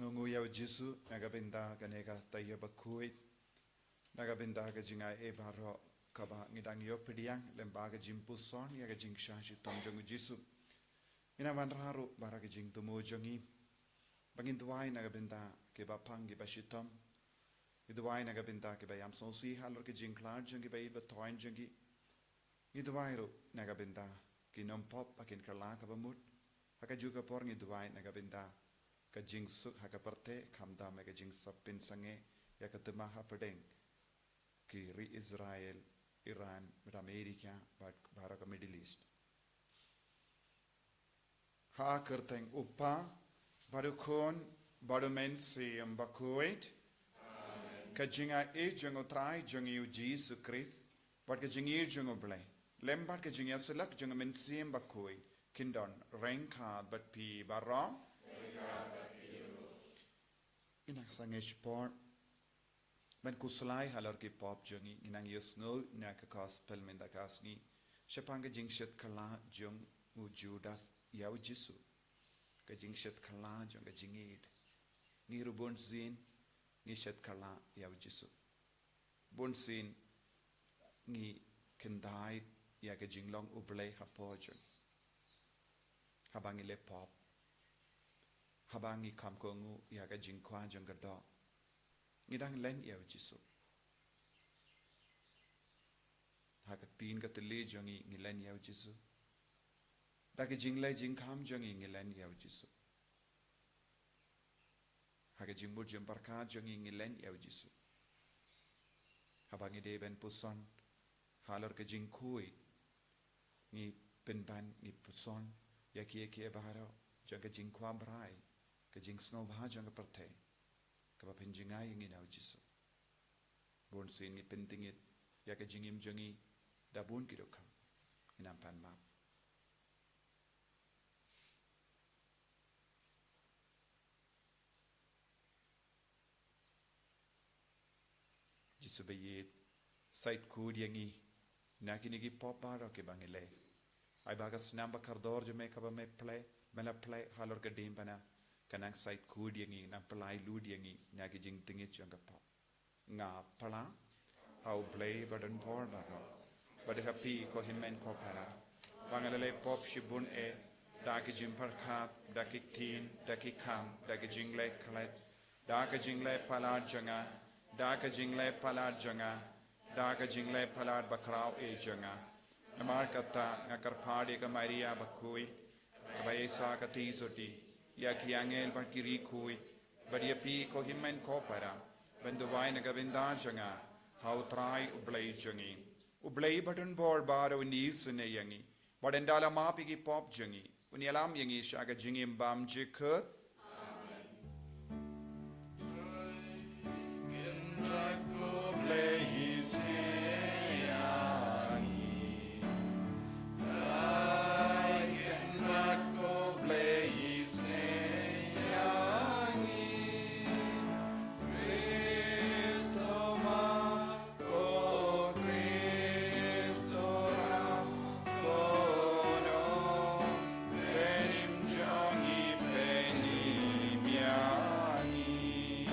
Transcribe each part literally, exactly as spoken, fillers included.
Ngi ïa u Jisu, na ka bynta kane ka taïew bakhuid, na ka bynta ka jingai ei baroh, kaba ngi dang ïoh pdiang, lem bad ka jingpuson, ïa ka jingsha shitom jong u Jisu. Ngi nang wanrah ruh, baroh ka jingthmu jong ngi. Ba ngin duwai na ka bynta, kiba pang kiba shitom. Ngi duwai na ka bynta, kiba ïam sngewsih, halor ka jingkhlad jong kiba ïeit ba thoiñ jong ngi. Ngi duwai ruh na ka bynta ki nongpop ba kin kylla kaba mut. Ha kajuh ka por ngi duwai na ka bynta ka jingsuk ha ka pyrthei, khamtam ïa ka jingsngewsih pynsangeh ïa ka thma hapdeng ki ri Israel, Iran, bad Amerika, bad baroh ka Middle East. Ha ka kyrteng u Kpa, bad u Khun, bad u Mynsiem Bakhuid. Ka jingai ei jong u Trai jong ngi u Jisu Khrist, bad ka jingïeit jong u Blei, lem bad ka jingïasyllok jong u Mynsiem Bakhuid, kin don ryngkat bad phi baroh. Ngi nang sangeh shipor ban khuslai halor ki pop jong ngi, ngi nang ïohsngew na ka gospel mynta ka sngi shaphang ka jingshit kylla jong u Judas ïa u Jisu. Ka jingshit kylla jong ka jingïeit. Ngi ruh bunsien ngi shit kylla ïa u Jisu. Bunsien ngi khyndai ïa ka jinglong u Blei hapoh jong ngi. Haba ngi leh pop, haba ngi kham kohnguh ïa ka jingkwah jong ka doh, ngi dang len ïa u Jisu. Ha ka ktien ka thylliej jong ngi, ngi len ïa u Jisu. Da ka jingleh jingkham jong ngi, ngi len ïa u Jisu. Ha ka jingmut jingpyrkhat jong ngi, ngi len ïa u Jisu. Haba ngi dei ban puson halor ka jingkhuid, ngi pynban ngi puson ïa kiei kiei baroh jong ka jingkwah brai, ka jingsngewbha jong ka pyrthei, kaba pynjngai ïa ngi na u Jisu. Bunsien ngi pyntyngit ïa ka jingim jong ngi da bun ki rukom. Ngi nang pan map. Jisu baieit, shait khuid ïa ngi na kine ki pop baroh kiba ngi leh. Ai ba ka snam ba kordor jong me kaba me plie, me la plie halor ka diengphna, kan nang shait khuid ïa ngi, nang plie lut ïa ngi na ki jingtyngit jong ka pop. Nga pla ha u Blei ba don bor baroh, bad ha phi ko hynmen ko para, ba nga la leh pop shibun eh, da ki jingpyrkhat, da ki ktien, da ki kam, da ki jingleh klet, da ki jingleh palat jong nga, da ki jingleh palat jong nga, da ki jingleh palat bakhraw eh jong nga. Namar kata nga kyrpad ïa ka Maria bakhuid, kaba ïaishah katei sotti ïa ki angel bad ki riewkhuid, bad ïa phi ko hynmen ko para, ban duwai na ka bynta jong nga ha u Trai u Blei jong ngi. U Blei ba don bor baroh un isynei ïa ngi, bad un da la map ïa ki pop jong ngi, un ïalam ïa ngi sha ka jingim bymjukut. Ko Khrist, to rap kono, pynim jong ngi, pynim ïa ngi.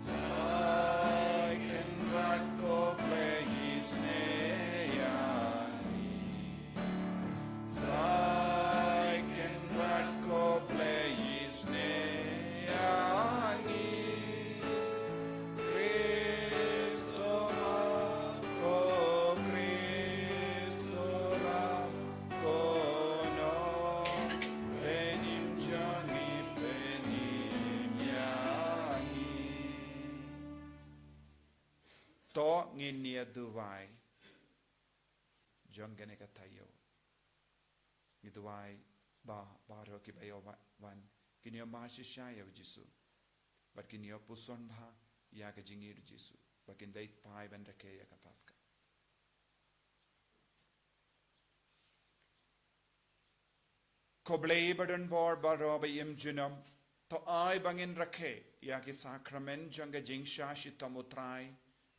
Trai Kynrad ko Blei isynei ïa ngi. Trai Kynrad ko Blei isynei ïa ngi. Khrist to map, ko Khrist to rap kono, pynim jong ngi, pynim ïa ngi. To ngin ïa duwai jong kane ka taïew. Ngi duwai ba baroh kiba ïa wa-, wan kin ïa mad shisha ïa u Jisu, bad kin ïa puson bha ïa ka jingïeit u Jisu, bad kin leit phai ban rakhe ïa ka Paskha. Ko Blei ba don bor baroh ba im junom, to ai ba ngin rakhe ïa ki sakramen jong ka jingshah shitom u Trai,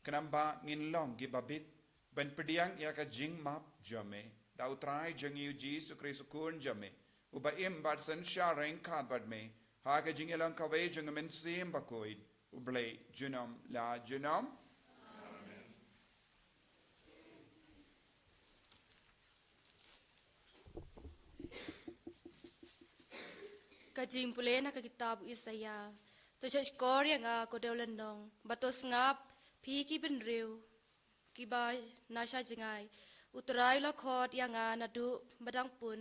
khnang ba ngin long kiba bit ban pdiang ïa ka jingmap jong me da u Trai jong ngi u Jisu Khrist u Khun jong me, uba im bad synshar ryngkat bad me, ha ka jingïalang kawei jong ka Mynsiem Bakhuid, U Blei junom la junom. Ka jingpule na ka kitab u Isaïah. To shahshkor ïa nga ko dewlynnong, bad to sngap phi ki bynriew kiba na sha jngai. U Trai u la khot ïa nga naduh ba dang pun,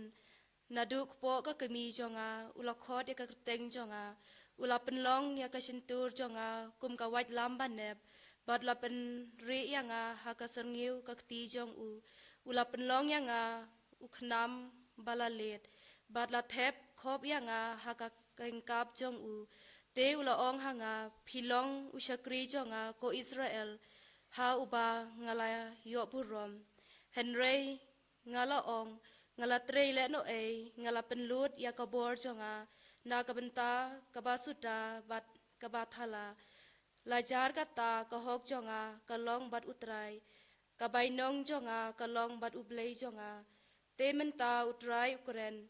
naduh kpoh ka kmie jong nga u la khot ïa ka kyrteng jong nga. U la pynlong ïa ka shyntur jong nga kum ka waitlam ba nep, bad u la pynrieh ïa nga ha ka syrngiew ka kti jong u. U la pynlong ïa nga u khnam ba la leit, bad la thep khop ïa nga ha ka kengkap jong u. Te u la ong ha nga, phi long u shakri jong nga ko Israel, ha uba nga la ïoh burom. Hynrei nga la ong, nga la trei lehnohei, nga la pynlut ïa ka bor jong nga na ka bynta kaba suda bad kaba thala. La jar kata ka hok jong nga ka long bad U Trai, ka bainong jong nga ka long bad U Blei jong nga. Te mynta U Trai u kren,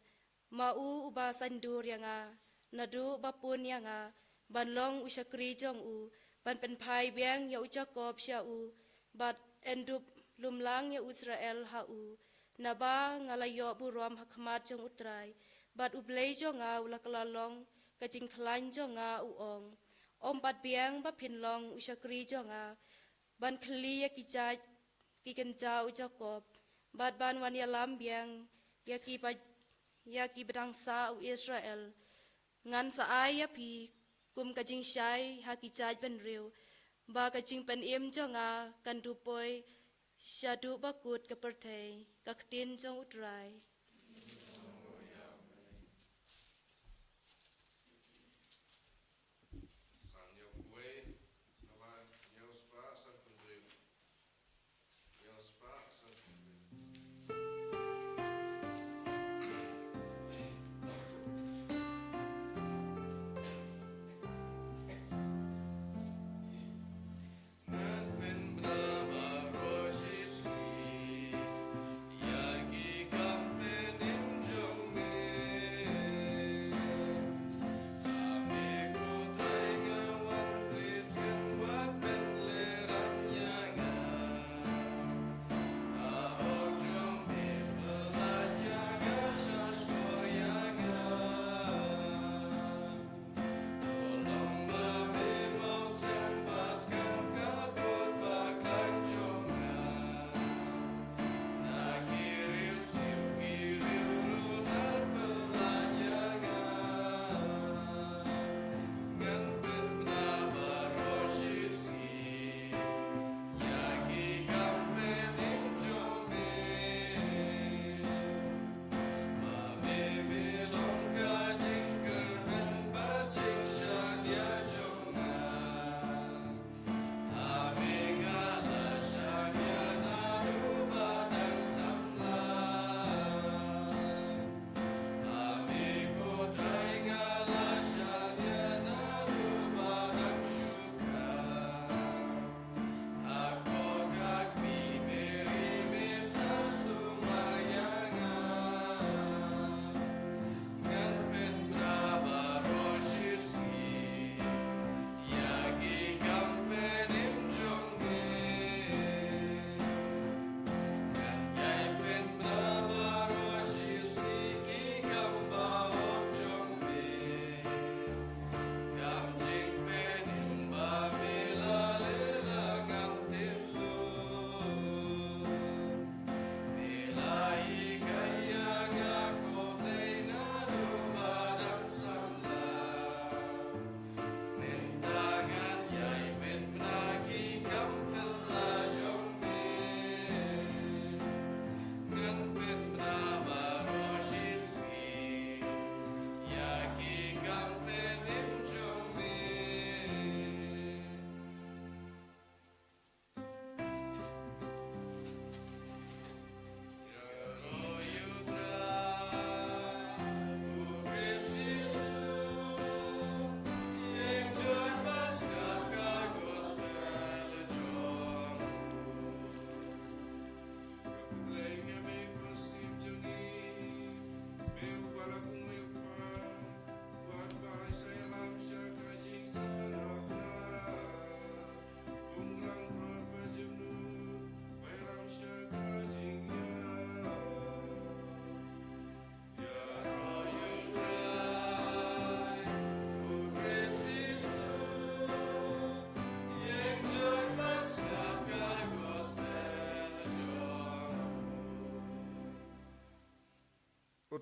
ma u uba saiñdur ïa nga naduh ba pun ïa nga ban long u shakri jong u, ban pynphai biang ïa u Jakob sha u, bad yn dup lumlang ïa u Israel ha u. Naba nga la ïoh burom ha khmat jong U Trai, bad U Blei jong nga u la kylla long ka jingkhlaiñ jong nga, u ong. Ym pat biang ba phin long u shakri jong nga ban khylli ïa ki jait ki kynja u Jakob, bad ban wan ïalam biang ïa ki ba, ïa ki ba dang sah u Israel. Ngan sa ai ïa phi kum ka jingshai ha ki jait bynriew, ba ka jingpynim jong nga kan duh poi shaduh ba kut ka pyrthei. Ka ktien jong U Trai.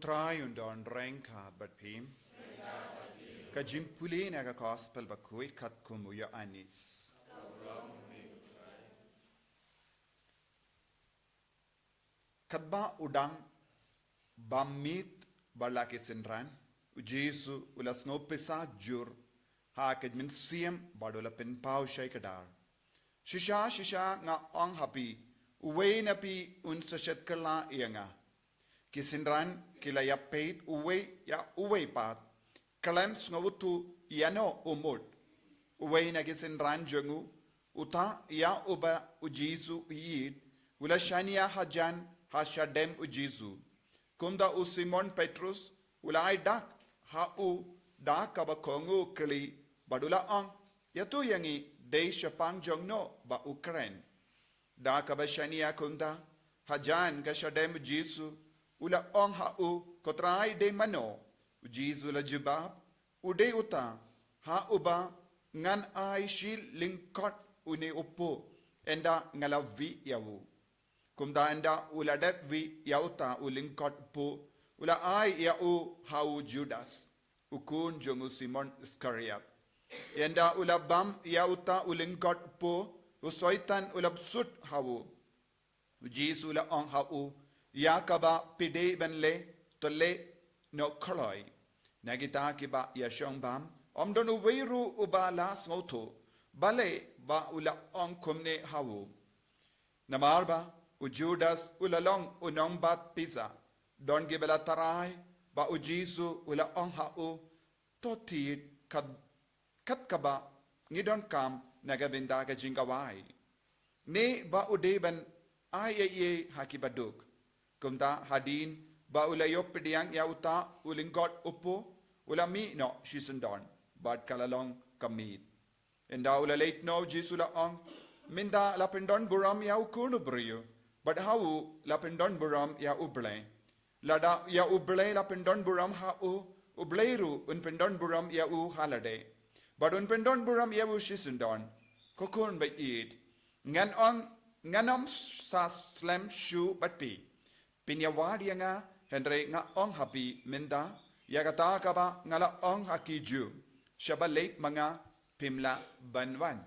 Trai un don ryngkat bad phi. Ka jingpule na ka gospel bakhuid katkum u Ïoannis. Katba u dang bam miet bad la ki synran, u Jisu u la sngewpisa jur ha ka mynsiem bad u la pynpaw shai kdar. Shisha, shisha nga ong ha phi, uwei na phi un sa shet kylla ïa nga. Ki synran ki la ïapeit uwei ïa uwei pat, khlem sngewthuh ïano u mut. Uwei na ki synran jong u, uta ïa uba u Jisu u ïeit, u la shaniah hajan ha shadem u Jisu. Kumta u Simon Petrus u la ai dak ha u da kaba kohnguh kylli bad u la ong, ïathuh ïa ngi dei shaphang jong no ba u kren. Da kaba shaniah kumta hajan ka shadem u Jisu, u la ong ha u, ko Trai, dei mano? U Jisu u la jubab, u dei uta ha uba ngan ai shi lyngkot une u puh ynda nga la wieh ïa u. Kumta ynda u la dep wieh ïa uta u lyngkot puh, u la ai ïa u ha u Judas, u khun jong u Simon Iskariot. Ynda u la bam ïa uta u lyngkot puh, u Soitan u la bsut ha u. U Jisu u la ong ha u, ïa kaba phi dei ban leh, to leh noh khlaiñ. Na kita kiba ïashong bam, ym don uwei ruh uba la sngewthuh balei ba u la ong kumne ha u. Namar ba u Judas u la long u nongbat pisa. Don kiba la tharai ba u Jisu u la ong ha u, to thied kat, kat kaba ngi donkam na ka bynta ka jingkhawai, ne ba u dei ban ai ei ei ha kiba duk. Kumta hadien ba u la ïoh pdiang ïa uta u lyngkot u puh, u la mih noh shisyndon bad ka la long ka miet. Ynda u la leit noh u Jisu u la ong, mynta la pyndon burom ïa u Khun u briew, bad ha u la pyndon burom ïa u Blei. Lada ïa u Blei la pyndon burom ha u, u Blei ruh un pyndon burom ïa u ha lade, bad un pyndon burom ïa u shisyndon. Ko khun ba ïeit, ngan ong, ngan ym sa slem shuh bad phi. Phin ïawad ïa nga, hynrei nga ong ha phi mynta, ïa kata kaba nga la ong ha ki Jiw, shaba leit ma nga phim lah ban wan.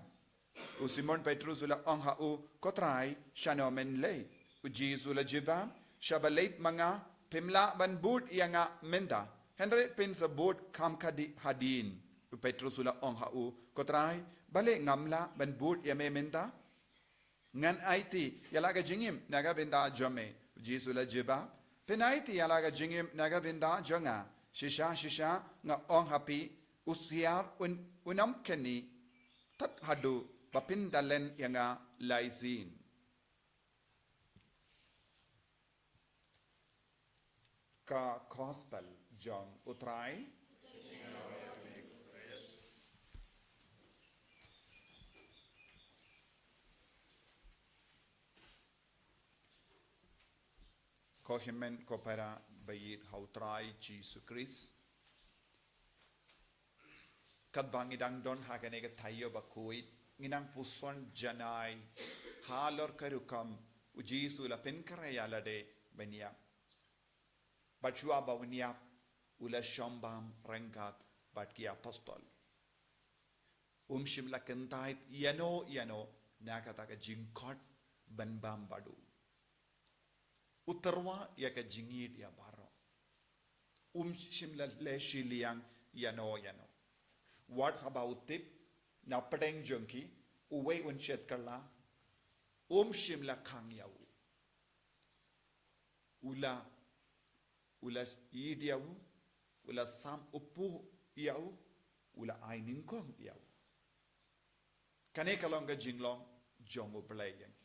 U Simon Petrus u la ong ha u, ko Trai, shano men leit? U Jisu u la jubab, shaba leit ma nga phim lah ban bud ïa nga mynta, hynrei phin sa bud kham khadduh hadien. U Petrus u la ong ha u, ko Trai, balei ngam lah ban bud ïa me mynta? Ngan aiti ïa la ka jingim na ka bynta jong me. U Jisu u la jubab, phin aiti ïa la ka jingim na ka bynta jong nga. Shisha shisha nga ong ha phi, u siar un, un ym kynnoh tad haduh ba phin da len ïa nga lai sien. Ka gospel jong u Trai. Ko hynmen ko para ba ïeit ha u Trai Jisu Khrist. Katba ngi dang don ha kane ka taïew bakhuid, ngi nang puson janai halor ka rukom u Jisu u la pynkhreh ïa lade ban ïap. Bad shuwa ba un ïap, u la shong bam ryngkat bad ki apostol. Um shym la kyntait ïano ïano na kata ka jingkhot ban bam bad u. U tyrwa ïa ka jingïeit ïa baroh. Um shym la leh shiliang ïano ïano. Wat haba u tip na pdeng jong ki uwei un shet kylla, um shym la khang ïa u. U la, u la ïeit ïa u, u la sam u puh ïa u, u la ai nyngkong ïa u. Kane ka long ka jinglong jong u Blei ïa ngi.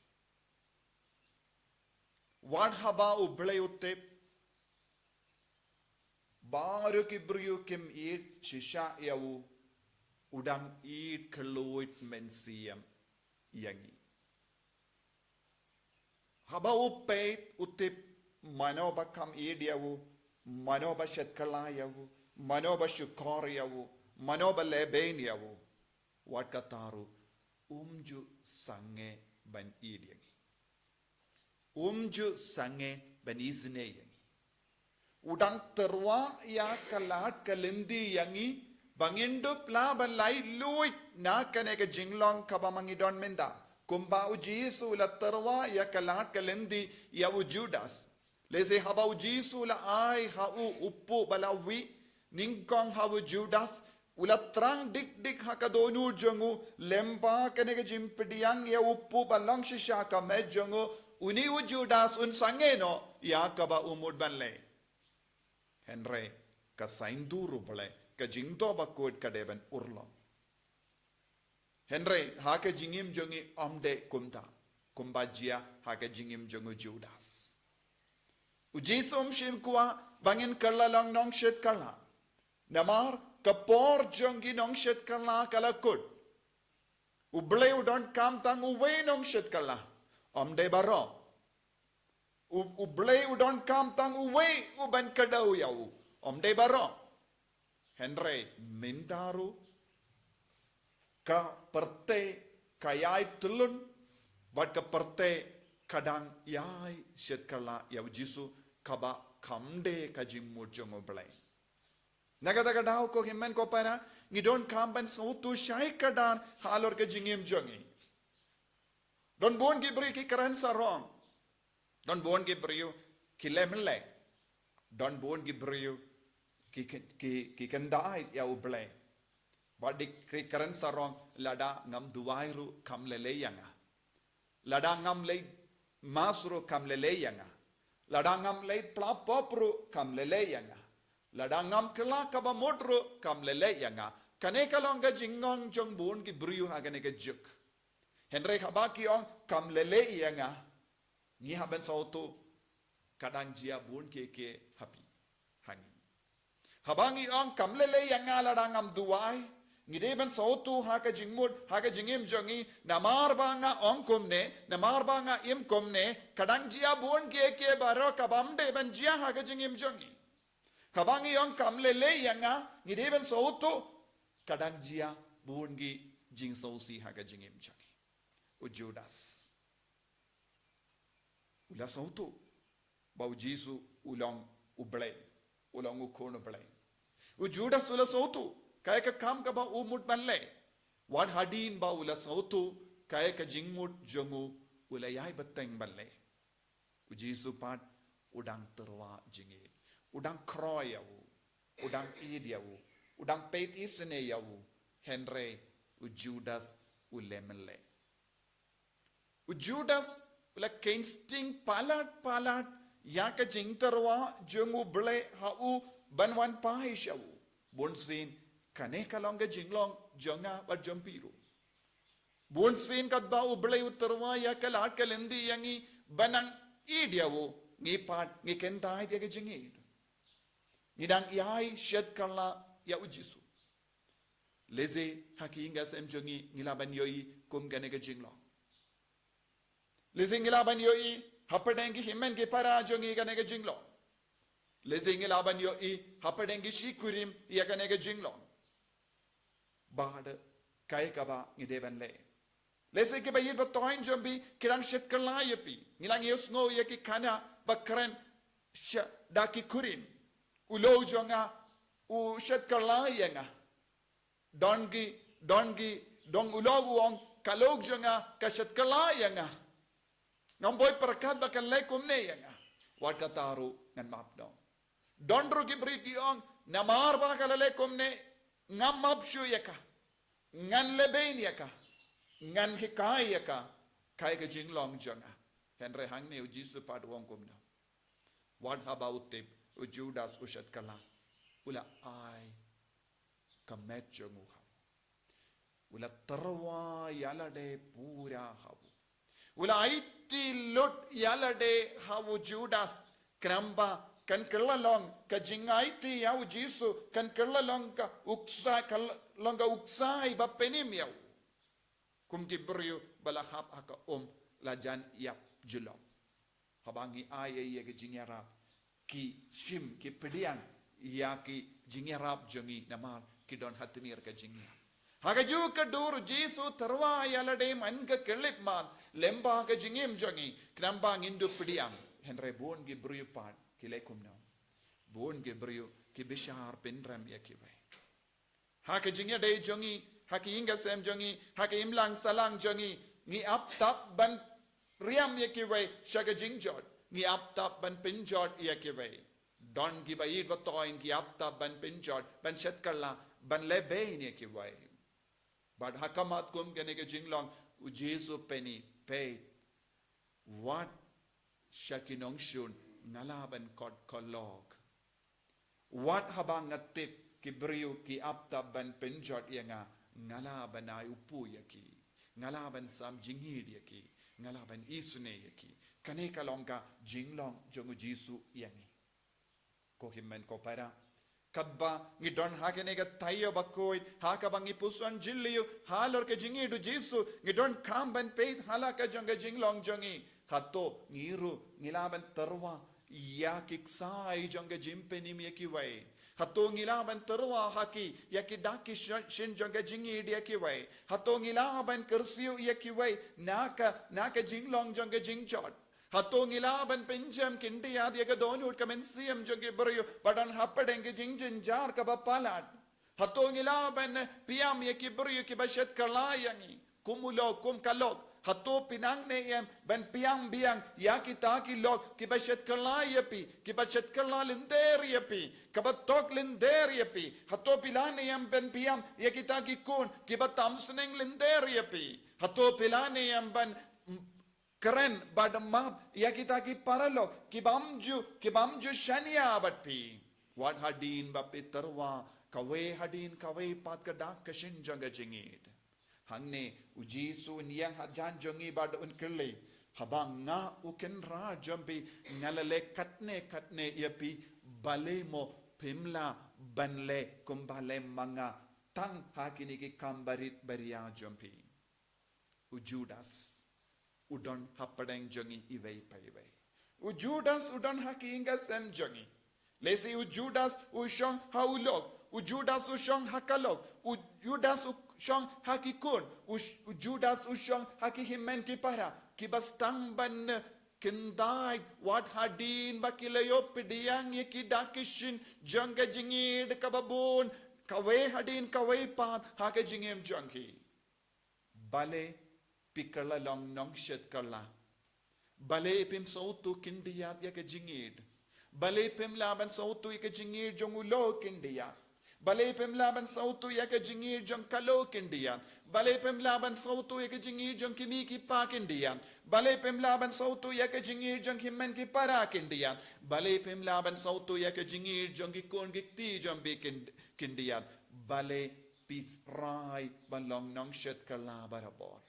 Wat haba u Blei u tip baroh ki briew kim ïeit shisha ïa u, u dang ïeit khlem mynsiem ïa ngi. Haba u peit u tip mano ba kham ïeit ïa u, mano ba shet kylla ïa u, mano ba shukor ïa u, mano ba lehbeiñ ïa u. Wat kata ruh um ju sangeh ban ïeit ïa ngi. Um ju sangeh ban isynei ïa ngi. u dang tyrwa ïa ka lad ka lynti ïa ngi, ba ngin dup lah ban lait luid na kane ka jinglong kaba ma ngi don mynta. Kumba u Jisu u la tyrwa ïa ka lad ka lynti ïa u Judas. Lehse haba u Jisu u la ai ha u u kpu ba la wih, nyngkong ha u Judas, u la thrang dik dik ha ka dohnud jong u, lympa kane ka jingpdiang ïa u kpu ba long shisha ka met jong u, une u Judas un sangeh noh ïa kaba u mut ban leh. Hynrei ka saiñdur U Blei, ka jingthoh bakhuid ka dei ban urlong. Hynrei ha ka jingim jong ngi ym dei kumta, kumba jia ha ka jingim jong u Judas. U Jisu um shym kwah ba ngin kylla long nongshit kylla. Namar ka por jong ki nongshit kylla ka la kut. U Blei u donkam tang uwei nongshit kylla. Ym dei baroh. U, U Blei u donkam tang uwei u ban kdew ïa u. Ym dei baroh. Hynrei mynta ruh ka pyrthei ka ïai tyllun, bad ka pyrthei ka dang ïai shit kylla ïa u Jisu, kaba kam dei ka jingmut jong U Blei. Na kata ka daw ko hynmen ko para, ngi donkam ban sngewthuh shai kdar halor ka jingim jong ngi. Don bun ki briew ki kren sarong. Don bun ki briew ki leh mynleh. Don bun ki briew ki, ki, ki, ki kyntait ïa U Blei. Bad ki kren sarong, lada ngam duwai ruh kam lei lei ïa nga. Lada ngam leit mass ruh kam lei lei ïa nga. Lada ngam leit pla pop ruh kam lei lei ïa nga. Lada ngam kylla kaba mut ruh kam lei lei ïa nga. Kane ka long ka jingong jong bun ki briew ha kane ka juk. Hynrei haba ki ong kam lei lei ïa nga, ngi hap ban sngewthuh ka dang jia bun kiei kiei ha phi, ha ngi. Haba ngi ong kam lei lei ïa nga lada ngam duwai, ngi dei ban sngewthuh ha ka jingmut, ha ka jingim jong ngi, namar ba nga ong kumne, namar ba nga im kumne, ka dang jia bun kiei kiei baroh kaba ym dei ban jia ha ka jingim jong ngi. Haba ngi ong kam lei lei ïa nga, ngi dei ban sngewthuh ka dang jia bun ki jingsngewsih ha ka jingim jong ngi. U Judas u la sngewthuh ba u Jisu u long U Blei, u long u Khun U Blei. U Judas u la sngewthuh kaei ka kam kaba u mut ban leh. Wat hadien ba u la sngewthuh kaei ka jingmut jong u, u la ïai bteng ban leh. U Jisu pat u dang tyrwa jingïeid, u dang khroi ïa u, u dang ïeid ïa u, u dang peit isynei ïa u. Hynrei u Judas u leh mynleh. U Judas u la kheiñ sting palat palat ïa ka jingtyrwa jong U Blei ha u ban wan phai sha u. Bunsien kane ka long ka jinglong jong nga bad jong phi ruh. Bunsien katba U Blei u tyrwa ïa ka lad ka lynti ïa ngi ban nang ïeid ïa u, ngi pat ngi kyntait ïa ka jingïeid. Ngi dang ïai shet kylla ïa u Jisu. Lehse ha ki ïing ki sem jong ngi ngi lah ban ïohi kum kane ka jinglong. Lehse ngi lah ban ïohi hapdeng ki hynmen ki para jong ngi kane ka jinglong. Lehse ngi lah ban ïohi hapdeng ki shi kurim ïa kane ka jinglong. Bad kaei kaba ngi dei ban leh. Lehse kiba ïeit ba thoiñ jong phi ki dang shet kylla ïa phi. Ngi lah ngi ïohsngew ïa ki khana ba kren sha da ki kurim. U lok jong nga u shet kylla ïa nga. Don ki, don ki, don u lok u ong ka lok jong nga ka shet kylla ïa nga. Ngam poi pyrkhat ba kan leh kumne ïa nga. Wat kata ruh ngan map noh. Don ruh ki briew ki ong namar ba ka la leh kumne, ngam map shuh ïa ka. Ngan lehbeiñ ïa ka. Ngan hikai ïa ka. Kaei ka jinglong jong nga. Hynrei hangne u Jisu pat u ong kumno? Wat haba u tip u Judas u shet kylla, u la ai ka met jong u ha u. U la tyrwa ïalade pura ha u. U la aiti lut ïalade ha u Judas. Khnang ba kan kylla long ka jingaiti ïa u Jisu, kan kylla long ka uksa, ka long ka uksai ba pynim ïa u. Kum ki briew ba la hap ha ka um la jan ïap jyllop. Haba ngi ai ïa ki jingïarap, ki shim, ki pdiang ïa ki jingïarap jong ngi namar ki don ha tmier ka jingïap. Ha kajuh ka dur u Jisu u tyrwa ïalade man ka khyllipmat lem bad ka jingim jong ngi, khnang ba ngin dup pdiang. Hynrei bun ki briew pat ki leh kumno? Bun ki briew ki bishar pynrem ïa kiwei. Ha ka jingïadei jong ngi, ha ka ïing ka sem jong ngi, ha ka imlang sahlang jong ngi, ngi ap tap ban riam ïa kiwei sha ka jingjot. Ngi ap tap ban pynjot ïa kiwei. Don kiba ïeit ba toiñ ki ap tap ban pynjot, ban shet kylla, ban lehbeiñ ïa kiwei. Bad ha khmat kum kane ka jinglong, u Jisu u pyni, peit, wat sha ki nongshun nga lah ban kot kylloh. Wat haba nga tip ki briew ki ap tap ban pynjot ïa nga, nga lah ban ai u pur ïa ki. Nga lah ban sam jingïeit ïa ki. Nga lah ban isynei ïa ki. Kane ka long ka jinglong jong u Jisu ïa ngi, ko hynmen ko para. Katba ngi don ha kane ka taïew bakhuid, ha kaba ngi puson jylliew halor ka jingïeit u Jisu, ngi donkam ban peit ha la ka jong ka jinglong jong ngi. Hato ngi ruh ngi lah ban tyrwa ïa ki ksai jong ka jingpynim ïa kiwei? Hato ngi lah ban tyrwa ha ki ïa ki dak ki shin jong ka jingïeit ïa kiwei? Hato ngi lah ban kyrsiew ïa kiwei na ka, na ka jinglong jong ka jingjot? Hato ngi lah ban pynjem khyndiat ïa ka dohnud ka mynsiem jong ki briew ba don hapdeng ka jingjynjar kaba palat? Hato ngi lah ban pynïap ïa ki briew kiba shet kylla ïa ngi, kum u lok, kum ka lok? Hato phi nang ne em ban pynïap biang ïa kita ki lok kiba shet kylla ïa phi, kiba shet kylla lynter ïa phi, kaba tok lynter ïa phi? Hato phi lah ne em ban pynïap ïa kita ki khun kiba tam sneng lynter ïa phi? Hato phi lah ne em ban kren bad map ïa kita ki paralok kibym ju, kibym ju shaniah bad phi? Wat hadien ba phi tyrwa kawei hadien kawei pat ka dak ka shin jong ka jingïeit, hangne u Jisu un ïeng hajan jong ngi bad un kylli, haba nga u Kynrad jong phi nga la leh katne katne ïa phi, balei mo phim lah ban leh kumba leh ma nga tang ha kine ki kam barit baria jong phi? U Judas u don hapdeng jong ngi iwei pa iwei. U Judas u don ha ka ïing ka sem jong ngi. Lehse u Judas u shong ha u lok, u Judas u shong ha ka lok, u Judas u shong ha ki khun, u, u Judas u shong ha ki hynmen ki para kiba sdang ban kyntait wat hadien ba ki la ïoh pdiang ïa ki dak ki shin jong ka jingïeit kaba bun, kawei hadien kawei pat ha ka jingim jong ki. Balei phi kylla long nongshet kylla? Balei phim sngewthuh khyndiat ïa ka jingïeit? Balei phim lah ban sngewthuh ïa ka jingïeit jong u lok khyndiat? Balei phim lah ban sngewthuh ïa ka jingïeit jong ka lok khyndiat? Balei phim lah ban sngewthuh ïa ka jingïeit jong ki mei ki pa khyndiat? Balei phim lah ban sngewthuh ïa ka jingïeit jong ki hynmen ki para khyndiat? Balei phim lah ban sngewthuh ïa ka jingïeit jong ki khun ki kti jong phi khyn-, khyndiat? Balei phi rai ban long nongshet kylla barabor?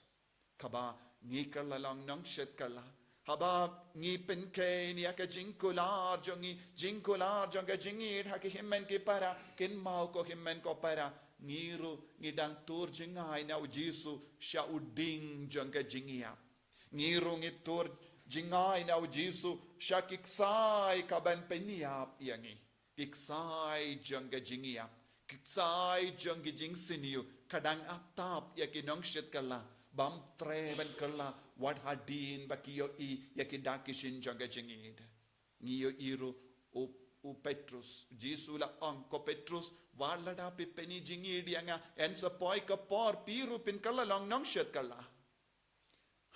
Kaba ngi kylla long nongshet kylla, haba ngi pynkheiñ ïa ka jingkular jong ngi, jingkular jong ka jingïeit ha ki hynmen ki para, kynmaw ko hynmen ko para, ngi ruh ngi dang tur jngai na u Jisu sha u ding jong ka jingïap. Ngi ruh ngi tur jngai na u Jisu sha ki ksai kaban pynïap ïa ngi. Ki ksai jong ka jingïap, ki ksai jong ki jingsniew, ka dang ap tap ïa ki nongshet kylla bym treh ban kylla wat hadien ba ki ïohi ïa ki dak ki shin jong ka jingïeit. Ngi ïohi ruh u, u Petrus, Jisu la ong, ko Petrus, wat lada phi pyni jingïeit ïa nga, yn sa poi ka por phi ruh phin kylla long nongshet kylla.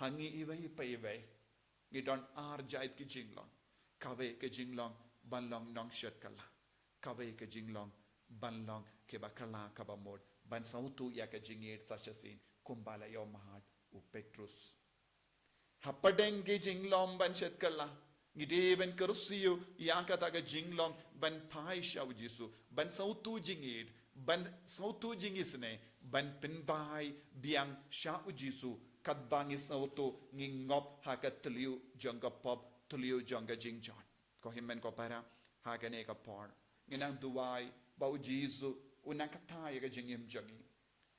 Ha ngi iwei pa iwei ngi don ar jait ki jinglong. Kawei ka jinglong ban long nongshet kylla. Kawei ka jinglong ban long kiba kylla kaba mut, ban sngewthuh ïa ka jingïeit sa shisien kumba la ïohmad u Petrus. Hapdeng ki jinglong ban shet kylla, ngi dei ban kyrsiew ïa kata ka jinglong ban phai sha u Jisu, ban sngewthuh jingïeit, ban sngewthuh jingisynei, ban pynbai biang sha u Jisu, katba ngi sngewthuh ngi ngop ha ka thliew jong ka pop, thliew jong ka jingjot. Ko hynmen ko para, ha kane ka por ngi nang duwai ba u Jisu un nang kata ïa ka jingim jong ngi.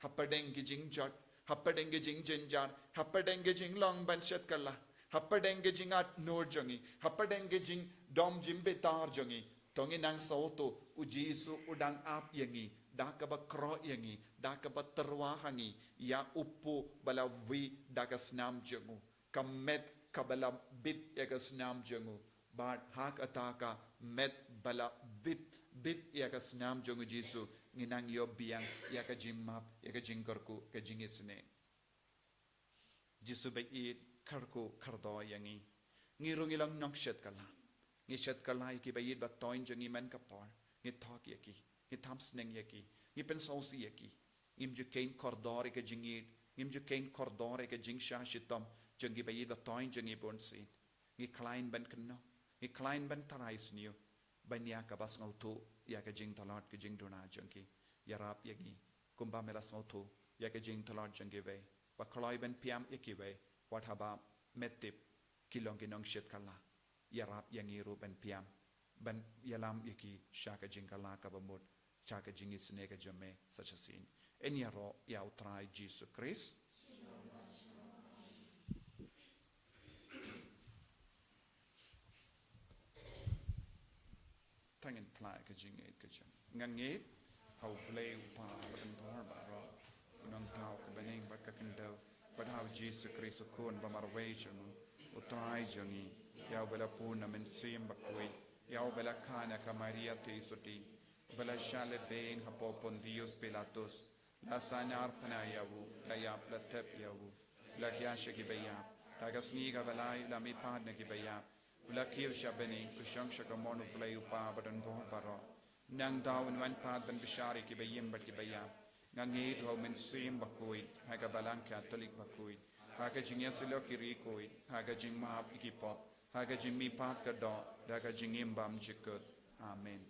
Hapdeng ki jingjot, hapdeng ki jingjynjar, hapdeng ki jinglong ban shet kylla, hapdeng ki jingat nur jong ngi, hapdeng ki jingdom jingbitar jong ngi, to ngin nang sngewthuh u Jisu u dang ap ïa ngi da kaba khroh ïa ngi, da kaba tyrwa ha ngi ïa u pud ba la wih da ka snam jong u, ka met kaba la bit ïa ka snam jong u. Bad ha kata ka met ba la Bit, bit ïa ka snam jong u Jisu, ngi nang ïoh biang ïa ka jingmap, ïa ka jingkyrkhu, ka jingisynei. Jisu ba ïeit, kyrkhu kyrdoh ïa ngi. Ngi ruh ngi long nongshit kylla. Ngi shit kylla ïa ki ba ïeit ba toiñ jong ngi man ka por. Ngi thok ïa ki, ngi tham sneng ïa ki, ngi pynsngewsih ïa ki. Ngim ju kheiñ kordor ïa ka jingïeit, ngim ju kheiñ kordor ïa ka jingshah shitom jong ki ba ïeit ba toiñ jong ngi bun sien. Ngi khlaiñ ban kynnoh, ngi khlaiñ ban tharai sniew ban ïa kaba sngewthuh ïa ka jingtlot ka jingduna jong ki. Ïarap ïa ngi kumba me la sngewthuh ïa ka jingtlot jong kiwei, ba kloi ban pynïap ïa kiwei, wat haba me tip ki long ki nongshit kylla. Ïarap ïa ngi ruh ban pynïap, ban ïalam ïa ki sha ka jingkylla kaba mut, sha ka jingisynei ka jong me sa shisien. Yn ïaroh ïa u Trai Jisu Khrist. To ngin phla ïa ka jingngeit ka jong ngi. Nga ngeit ha U Blei U Kpa badonbor baroh, U Nongthaw ka bneng bad ka khyndew, bad ha U Jisu Khrist U Khun ba marwei jong U, U Trai jong ngi, ïa uba la pun na Mynsiem Bakhuid, ïa uba la kha na ka Maria Theisotti, uba la shah lehbeiñ hapoh Pontius Pilatus, la sahnarphna ïa U, la ïap, la thep ïa U, la khia sha ki baïap, ha ka sngi kaba lai U la mihpat na ki baïap, U la kiew sha bneng, U shong sha kamon U Blei U Kpa badonbor baroh. Nangta Un wan pat ban bishar ïa ki baïm bad ki baïap. Nga ngeit ha U Mynsiem Bakhuid, ha ka Balang Katholik bakhuid, ha ka jingïasyllok ki riewkhuid, ha ka jingmap ïa ki pop, ha ka jingmihpat ka doh, da ka jingim bymjukut. Amen.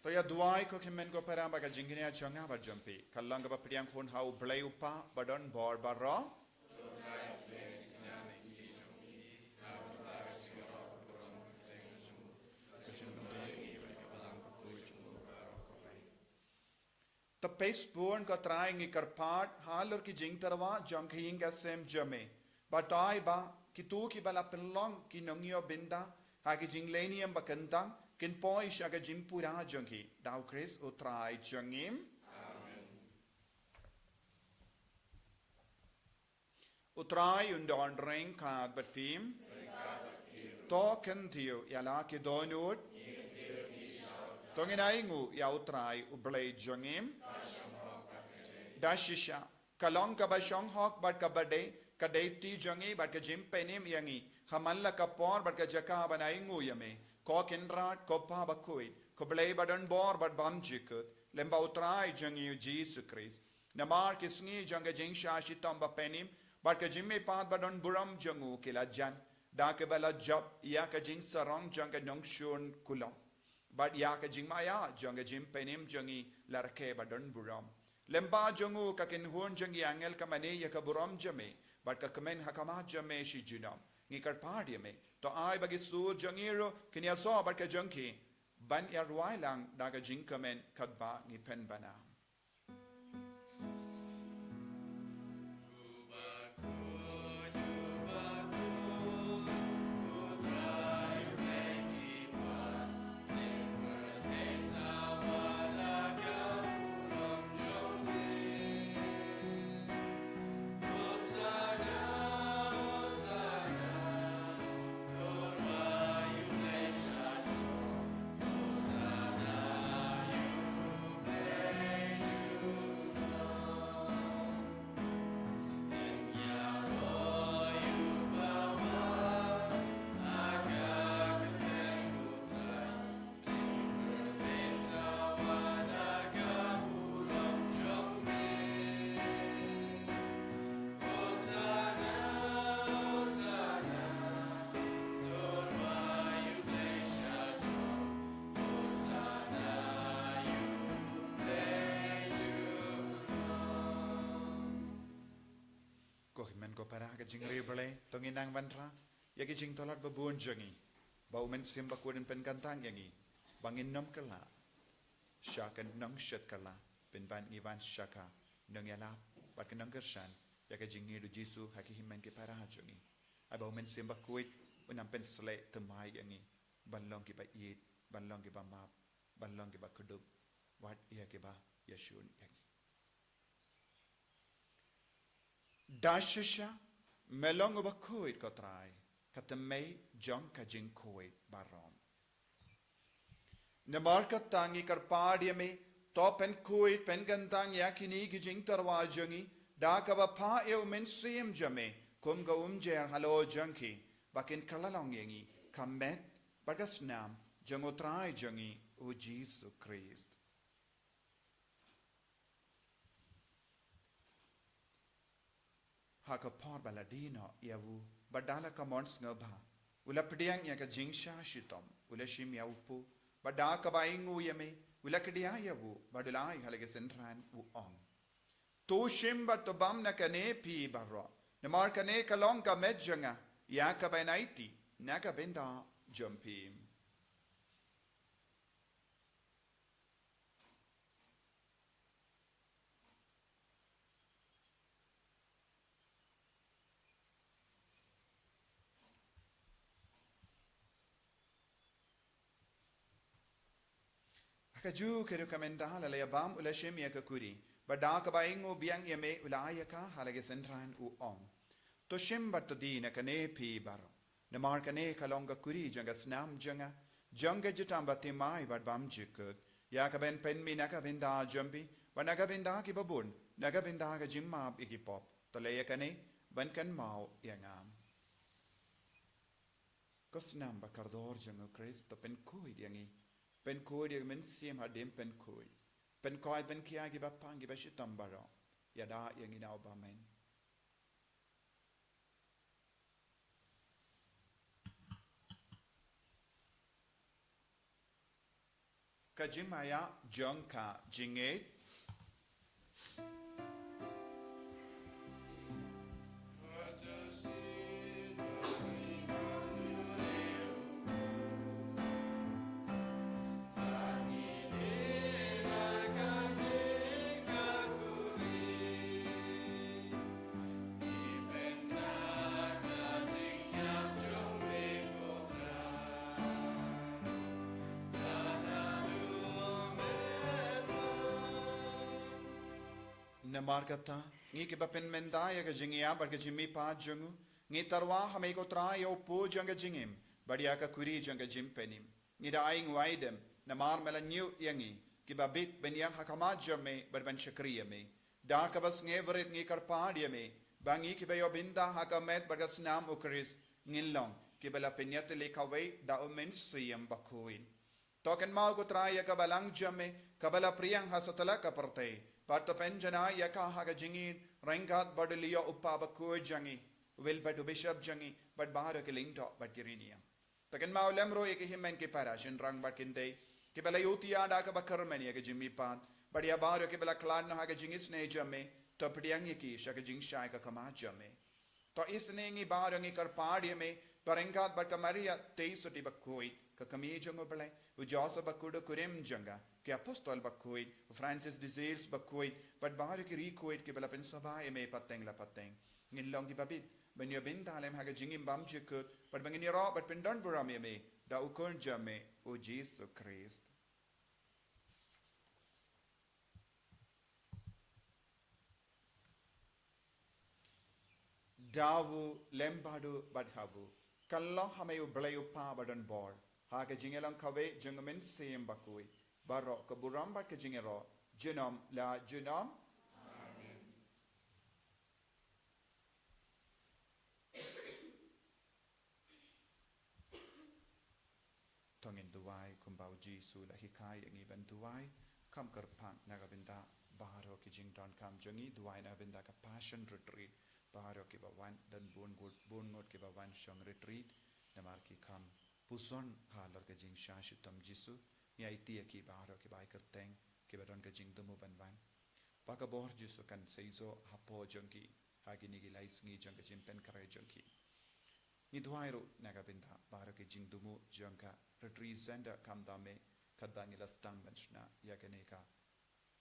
To ïa duwai ko khynmen ko para ba ka jingkñia jong nga bad jong phi kan long kaba pdiang khun ha U Blei U Kpa badonbor baroh. Te peit bun ko Trai ngi kyrpad halor ki jingtyrwa jong ka ïing ka sem jong me. Batai ba kito kiba la pynlong ki nongïoh bynta ha ki jingleh niam ba kyntang kin poi sha ka jingpura jong ki. Da U Khrist U Trai jong ngi. Amen. U Trai un don ryngkat bad phi. To kyntiew ïa la ki dohnud. To ngin ainguh ïa U Trai U Blei jong ngi. Da shisha ka long kaba shong hok bad kaba dei, ka dei ti jong ngi bad ka jingpynim ïa ngi ha man la ka por bad ka jaka ban ainguh ïa me, ko Kynrad, ko Pa Bakhuid, ko Blei badonbor bad bymjukut, lem bad U Trai jong ngi U Jisu Khrist. Namar ki sngi jong ka jingshah shitom bapynim bad ka jingmihpat badonburom jong U ki la jan, da kaba la jop ïa ka jingsarong jong ka nongshun kuloh, bad ïa ka jingmaïa jong ka jingpynim jong ngi la rakhe badonburom. Lem bad jong U ka kynhun jong ki angel ka mane ïa ka burom jong me, bad ka kmen ha khmat jong me shi junom. Ngi kyrpad ïa me, to ai ba ki sur jong ngi ruh kin ïasoh bad ka jong ki, ban ïa rwai lang da ka jingkmen katba ngi pynbna. Jingriewblei, to ngin nang wanrah ïa ki jingtlot babun jong ngi, ba U Mynsiem Bakhuid un pynkyntang ïa ngi, ba ngin nym kylla sha ka nongshet kylla, pynban ngi wan sha ka nongïalap bad ka nongkyrshan ïa ka jingïeit U Jisu ha ki hynmen ki para jong ngi. Ai ba U Mynsiem Bakhuid un nang pynsleh thymmai ïa ngi ban long kiba ïeit, ban long kiba map, ban long kiba kdup wat ïa kiba ïashun ïa ngi. Da shisha me long uba khuid, ko Trai, ka thymmei jong ka jingkhuid baroh. Namar kata ngi kyrpad ïa me, to pynkhuid pynkyntang ïa kine ki jingtyrwa jong ngi da kaba phah ïa U Mynsiem jong me kum ka umjer halor jong ki, ba kin kylla long ïa ngi ka met bad ka snam jong U Trai jong ngi U Jisu Khrist. Ha ka por ba la die noh ïa u, bad da la ka mon sngewbha, u la pdiang ïa ka jingshah shitom, u la shim ïa u kpu, bad da kaba ainguh ïa me, u la kdiah ïa u, bad u la ai ha la ki synran, u ong: To shim bad to bam na kane phi baroh, namar kane ka long ka met jong nga, ïa kaba yn aiti na ka bynta jong phi. Ha kajuh ka rukom, ynda la la ïa bam, u la shim ïa ka kuri, bad da kaba ainguh biang ïa me, u la ai ïa ka ha la ki synran, u ong: To shim bad to die na kane phi baroh, namar kane ka long ka kuri jong ka snam jong nga, jong ka jingtbit thymmai bad bymjukut, ïa kaba yn pynmih na ka bynta jong phi bad na ka bynta ki babun, na ka bynta ka jingmap ïa ki pop. To leh ïa kane ban kynmaw ïa nga. Ko snam ba kordor jong U Khrist, to pynkhuid ïa ngi, pynkhuid ïa ngi mynsiem hadien pynkhuid, pynkhuid pynkhia kiba pang kiba shitom baroh, ïada ïa ngi na u bymman. Ka jingmaïa jong ka jingngeit. Namar kata, ngi kiba pynmynta ïa ka jingïap bad ka jingmihpat jong u, ngi tyrwa ha me ko Trai ïa u kpu jong ka jingim bad ïa ka kuri jong ka jingpynim. Ngi da ai nguaidem namar me la ñiew ïa ngi kiba bit ban ïeng ha khmat jong me bad ban shakri ïa me. Da kaba sngewrit ngi kyrpad ïa me ba ngi kiba ïoh bynta ha ka met bad ka snam U Khrist ngin long kiba la pynïatylli kawei da U Mynsiem Bakhuid. To kynmaw ko Trai ïa ka balang jong me kaba la pdiang ha satlak ka pyrthei, bad to pynjanai ïa ka ha ka jingïeit ryngkat bad u Leo u Kpa bakhuid jong ngi, u Wilbert u Bishop jong ngi, bad baroh ki lyngdoh bad ki riewniam. To kynmaw lem ruh ïa ki hynmen ki para shynrang bad kynthei kiba la ïohi da kaba kyrmen ïa ka jingmihpat, bad ïa baroh kiba la khlad noh ha ka jingisynei jong me, to pdiang ïa ki sha ka jingshai ka khmat jong me. To isynei ïa ngi baroh, ngi kyrpad ïa me ba ryngkat bad ka Maria Theisotti bakhuid, ka Kmie jong U Blei, u Joseph bakhuid u kurim jong ka, ki apostol bakhuid, u Francis de Sales bakhuid, bad baroh ki riewkhuid kiba la pynsngewbha ïa me pateng la pateng, ngin long kiba bit ban ïoh bynta lem ha ka jingim bymjukut, bad ba ngin ïaroh bad pyndonburom ïa me da u Khun jong me, U Jisu Khrist. Da u lem bad u bad ha u, kan long ha me U Blei U Kpa badonbor, ha ka jingïalang kawei jong U Mynsiem Bakhuid, baroh ka burom bad ka jingïaroh junom la junom. Amen. To ngin duwai kumba U Jisu u la hikai ïa ngi ban duwai. Kham kyrpang na ka bynta baroh ki jingdonkam jong ngi, duwai na ka bynta ka Passion Retreat, baroh kiba wan, don bun ngut, bun ngut kiba wan shong retreat namar ki kham puson halor ka jingshah shitom Jisu. Ngi aiti ïa ki baroh kiba ai kyrteng, kiba don ka jingthmu ban wan, ba ka bor Jisu kan seisoh hapoh jong ki, ha kine ki lai sngi jong ka jingpynkhreh jong ki. Ngi duwai ruh na ka bynta baroh ki jingthmu jong ka Retreat Center Camp Dame, katba ngi la sdang ban shna ïa kane ka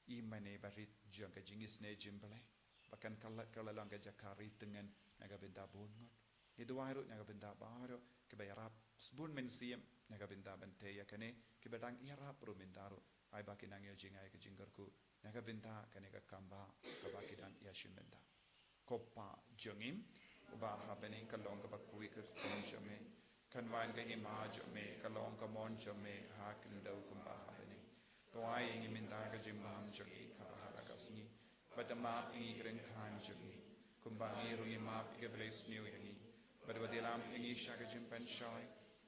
i mane barit jong ka jingisynei jong U Blei, ba kan kylla, kylla long ka jaka ri tyngen na ka bynta bun ngut. Ngi duwai ruh na ka bynta baroh kiba ïarap sbun mynsiem na ka bynta ban tei ïa kane, kiba dang ïarap ruh mynta ruh, ai ba ki nang ïoh jngai ka jingkyrkhu na ka bynta kane ka kam ba, kaba ki dang ïashim bynta. Ko Pa jong ngi uba ha bneng, ka long kaba khuid ka kyrteng jong me, kan wan ka hima jong me, ka long ka mon jong me ha khyndew kumba ha bneng. To ai ïa ngi mynta ka jingbam jong ngi kaba ha la ka sngi, bad da map ïa ngi ki ryngkat jong ngi, kumba ngi ruh ngi map ïa kiba la isniew ïa ngi, bad wat ïalam ïa ngi sha ka jingpynshoi,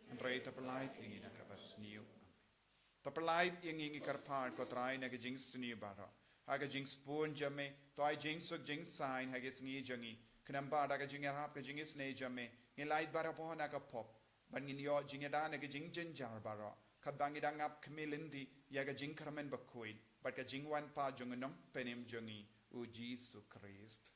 hynrei to pyllait ïa ngi na ka basniew. To pyllait ïa ngi, ngi kyrpad ko Trai, na ka jingsniew baroh, ha ka jingsbun jong me. To ai jingsuk jingsaiñ ha ki sngi jong ngi, khnang ba da ka jingïarap ka jingisynei jong me, ngin lait barabor na ka pop, bad ngin ïoh jingïada na ki jingjynjar baroh, katba ngi dang ap khmih lynti ïa ka jingkyrmen bakhuid bad ka jingwan pat jong U Nongpynim jong ngi, U Jisu Khrist.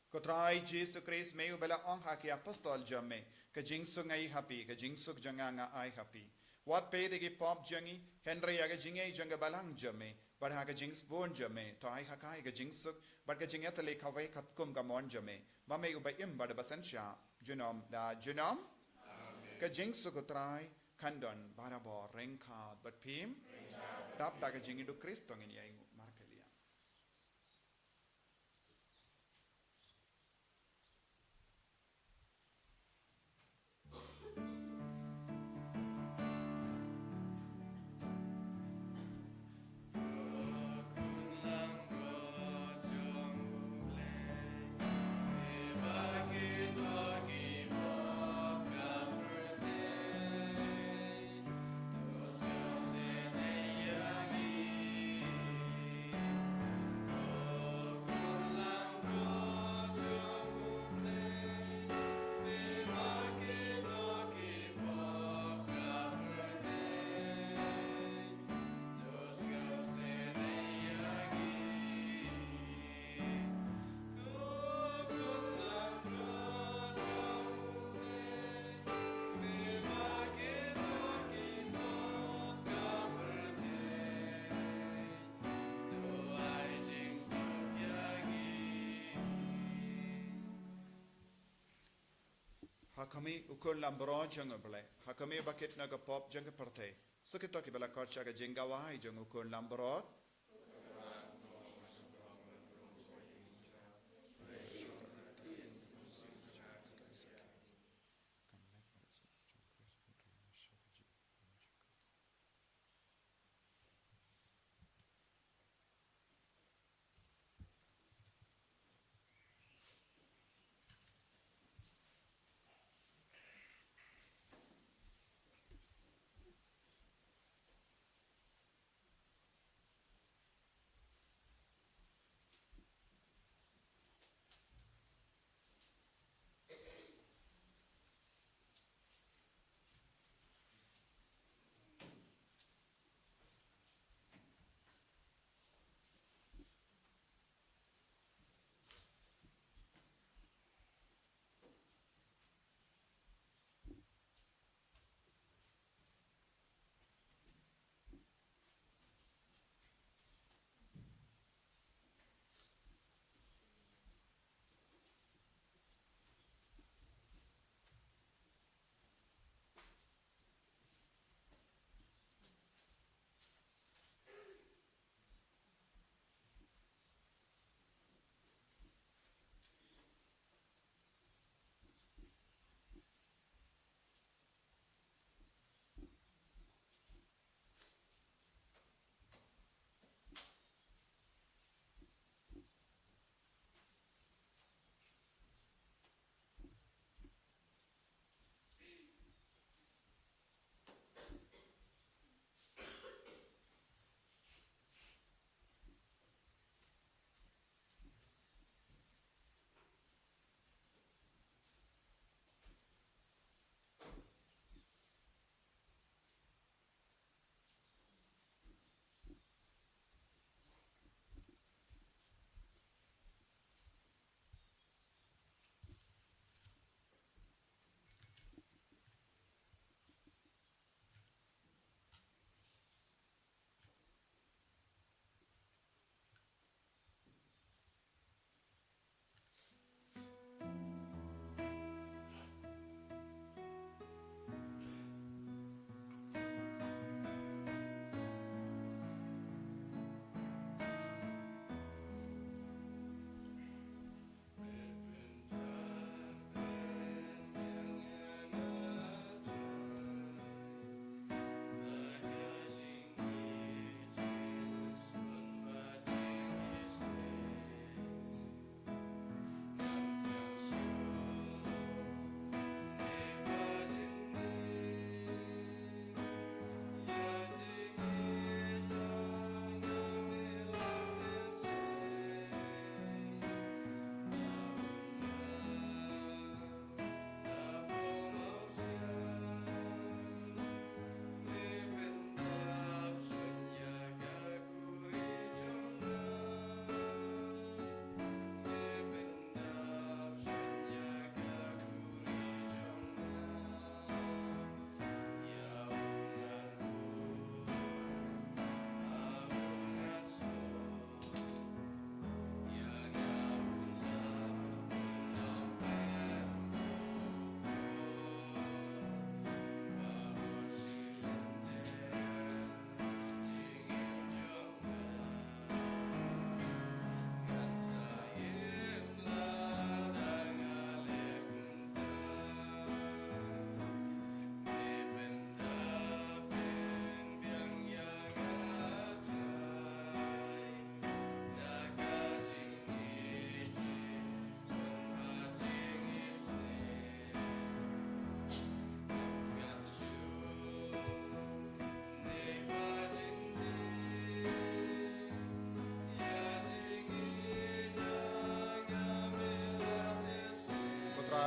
Ko Trai Jisu Khrist, me uba la ong ha ki apostol jong me, ka jingsuk nga ai ha phi, ka jingsuk jong nga nga ai ha phi. Wat peit ïa ki pop jong ngi, hynrei ïa ka jingngeit jong ka balang jong me, bad ha ka jingsbun jong me, to ai ha ka ka jingsuk bad ka jingïatylli kawei katkum ka mon jong me, ma me uba im bad uba synshar junom la junom. Ka jingsuk U Trai kan don barabor ryngkat bad phi. Dap da ka jingïeit U Khrist to ngin ïai nguh markylliang. Ha khmih, U Khun Lambrot jong U Blei, ha khmih ba kit na ka pop jong ka pyrthei, sa kito kiba la khot sha ka jingkawei jong U Khun Lambrot.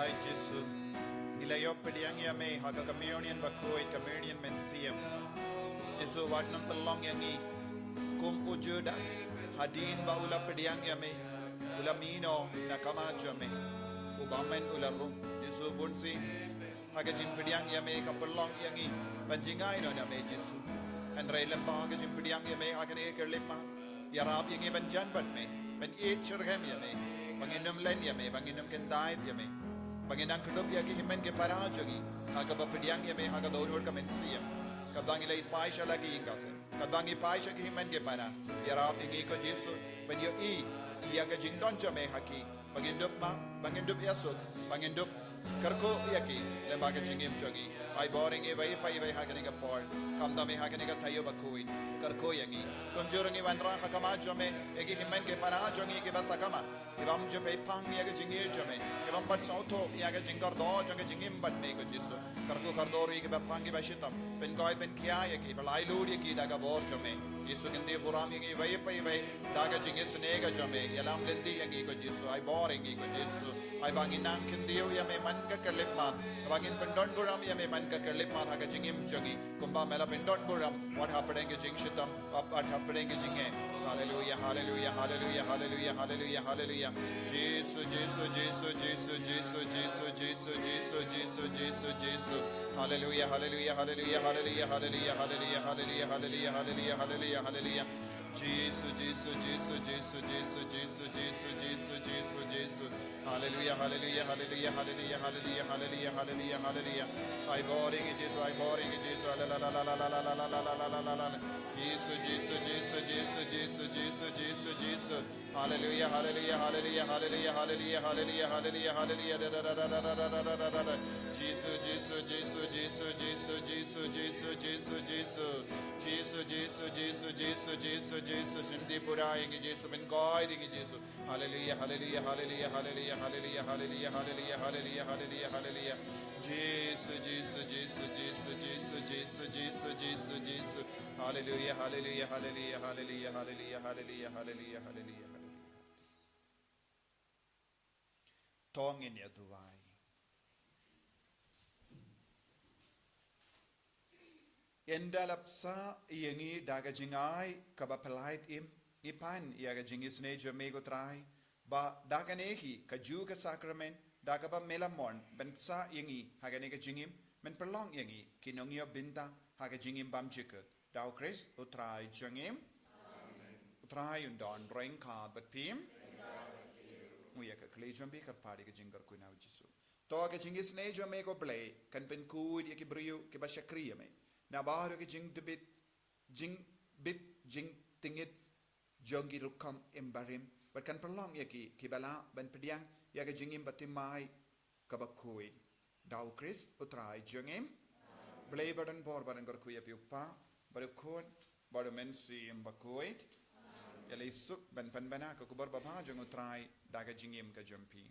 Ai Jisu, ngi la ïoh pdiang ïa me ha ka communion bakhuid, communion mynsiem. Jisu, wat nym pynlong ïa ngi kum u Judas, hadien ba u la pdiang ïa me, u la mih noh na khmat jong me, u bym mad, u la rung. Jisu, bunsien ha ka jingpdiang ïa me ka pynlong ïa ngi ban jngai noh na me Jisu. Hynrei lyngba ka jingpdiang ïa me ha kane ka khyllipmat, ïarap ïa ngi ban jan bad me, ban ïeit shitrhem ïa me, ba ngin nym len ïa me, ba ngin nym kyndait ïa me, ba ngin nang kdup ïa ki hynmen ki para jong ngi ha kaba pdiang ïa me ha ka dohnud ka mynsiem. Katba ngi la ïaid phai sha la ki ïing ki sem, katba ngi phai sha ki hynmen ki para, ïarap ïa ngi ko Jisu ban ïohi ïa ka jingdon jong me ha ki, ba ngin dup map, ba ngin dup ïasuk, ba ngin dup kyrkhu ïa ki lyngba ka jingim jong ngi. Ai bor ïa ngi iwei pa iwei ha kane ka por, khamtam ha kane ka taïew bakhuid. Kyrkhu ïa ngi. Kumjuh ruh ngi wanrah ha khmat jong me ïa ki hynmen ki para jong ngi kiba sakma, ki bym ju peit pang ïa ka jingïeit jong me, ki bym pat sngewthuh ïa ka jingkordor jong ka jingim bad me ko Jisu. Kyrkhu kordor ïa kiba pang kiba shitom, pynkoit pynkhia ïa ki, pynlait lut ïa ki da ka bor jong me. Jisu, kyntiew burom ïa ngi iwei pa iwei da ka jingisynei ka jong me. Ïalam lynti ïa ngi ko Jisu, ai bor ïa ngi ko Jisu. Ai ba ngin nang kyntiew ïa me man ka khyllipmat, ba ngin pyndonburom ïa me man ka khyllipmat ha ka jingim jong ngi, kumba me la pyndonburom wat hapdeng ka jingshitom, wat hapdeng ka jingeh. Haleluia, haleluia, haleluia, haleluia, haleluia, haleluia. Jisu, Jisu, Jisu, Jisu, Jisu, Jisu, Jisu, Jisu, Jisu, Jisu, Jisu. Haleluia, haleluia, haleluia, haleluia, haleluia, haleluia, haleluia, haleluia, haleluia, haleluia, haleluia. Jisu, Jisu, Jisu, Jisu, Jisu, Jisu, Jisu, Jisu, Jisu, Jisu. Haleluia, haleluia, haleluia, haleluia, haleluia, haleluia, haleluia, haleluia. Ai bor ïa ngi Jisu, ai bor ïa ngi Jisu. La, la, la. Jisu, Jisu, Jisu, Jisu, Jisu, Jisu, Jisu, Jisu. Haleluia, haleluia, haleluia, haleluia, haleluia, haleluia, haleluia, haleluia. Da, da, da. Jisu, Jisu, Jisu, Jisu, Jisu, Jisu, Jisu, Jisu, Jisu. Jisu, Jisu, Jisu, Jisu, Jisu, Jisu, Jisu. Shim ti pura ïa ngi Jisu, pynkoit ïa ngi Jisu. Haleluia, haleluia, haleluia, haleluia, haleluia, haleluia, haleluia, haleluia, haleluia, haleluia. Jisu, Jisu, Jisu, Jisu, Jisu, Jisu, Jisu, Jisu. Haleluia, haleluia, haleluia, haleluia, haleluia, haleluia, haleluia, haleluia, haleluia. To ngin ïa duwai. Ynda la bsa ïa ngi da ka jingai kaba pynlait im, ngi pan ïa ka jingisynei jong me ko Trai, ba da kane hi kajuh ka sakramen, da kaba me la mon ban bsa ïa ngi ha kane ka jingim, men pynlong ïa ngi ki nongïoh bynta ha ka jingim bymjukut. Da u Khrist u Trai jong ngi. U Trai un don ryngkat bad phi. Ngu ïa ka kli jong phi kyrpad ïa ka jingkyrkhu na u Jisu. To ka jingisynei jong me ko Blei kan pynkhuid ïa ki briew kiba shakri ïa me na baroh ki jingtbit, jingbit, jingtngit jong ki rukom im barim, bad kan pynlong ïa ki kiba lah ban pdiang ïa ka jingim bathymmai kaba khuid. Da u Khrist u Trai jong ngi. Blei ba don bor ba don kyrkhu ïa phi u Kpa, bad u Khun, bad u Mynsiem Bakhuid. Ïa la isuk ban pynbna ka khubor babha jong u Trai da ka jingim ka jong phi.